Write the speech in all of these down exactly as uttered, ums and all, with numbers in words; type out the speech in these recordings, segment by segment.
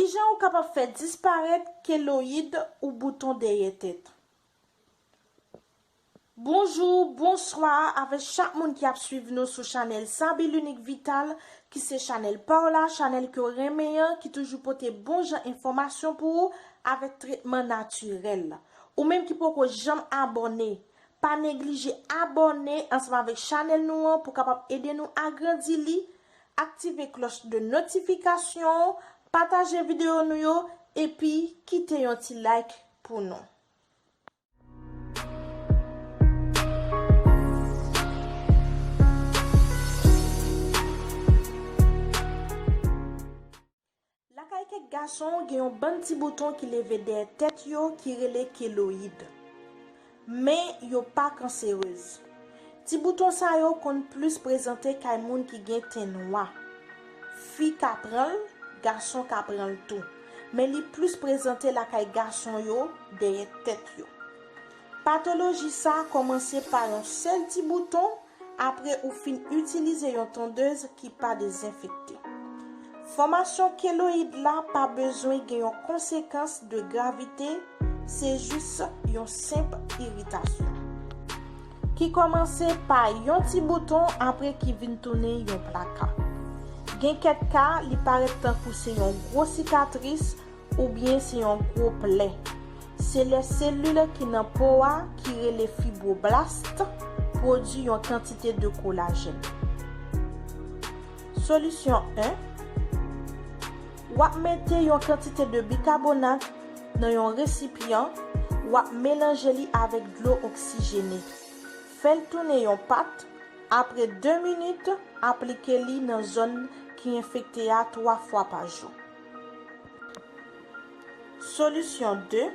Kijan ou kapab fè disparèt keloyid ou bouton dèyè tèt? Bonjou, bonswa avèk chak moun ki ap swiv nou sou chanèl Sabi Linik Vital, ki se chanèl pa w la, chanèl ke w renmen an, ki toujou pote bon jan enfòmasyon pou ou avèk tretman natirèl. Ou menm ki poko janm abòne, pa neglije abòne ansanm avèk chanèl nou an pou kapab ede nou agrandi li, aktive klòch de notifikasyon, pataje videyo nou yo, epi kite yon ti like pou nou. Lakay kèk gason, gen yon bann ti bouton ki leve dèyè tèt yo ki rele keloyid. Men yo pa kanserez. Ti bouton sa yo konn plis prezante kay moun ki gen ten nwa. Fi ka pran l, gason ka pran l tou. Men li plis prezante lakay gason yo, dèyè tèt yo. Patoloji sa kòmanse pa yon sèl ti bouton apre ou fin itilize yon tondez ki pa dezenfekte. Fòmasyon keloyid la pa bezwen gen yon konsekans de gravite, se jis yon senp iritasyon ki kòmanse pa yon ti bouton apre ki vin tounen yon plaka. Gen kèk ka, li parèt tankou se yon gwo sikatris oubyen se yon gwo plè. Se lè selil ki nan po a, ki rele fibwoblast, pwodui yon kantite de kolajèn. Solisyon en, w ap mete yon kantite de bikabonat nan yon resipyan, w ap melanje li avèk dlo oksijene. Fè l tounen yon pat, apre de minit, aplike li nan zòn ki enfekte a twa fwa pa jou. Solisyon de,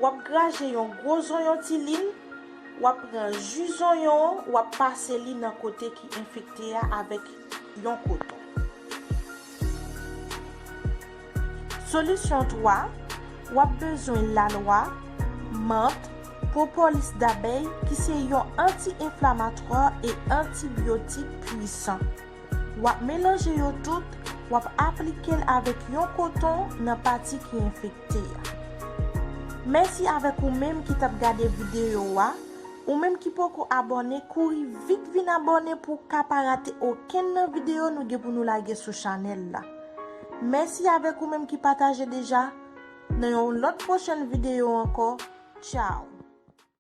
w ap graje yon gwo zonyon tilin, w ap pran ji zonyon an, w ap pase li nan kote ki enfekte a avèk yon koton. Solisyon twa, w ap bezwen lalwa, mant, pwopolis dabèy ki se yon anti-enflamatwa e antibyotik pwisan. W ap melanje yo tout, w ap aplike l avèk yon koton nan pati ki enfekte a. Mèsi avèk ou menm ki t ap gade videyo a. Ou menm ki poko abòne, kouri vit vin abòne pou w ka pa rate okenn nan videyo nou gen pou nou lage sou chanèl la. Mèsi avèk ou menm ki pataje deja. Nan yon lòt pwochèn videyo ankò. Tchao!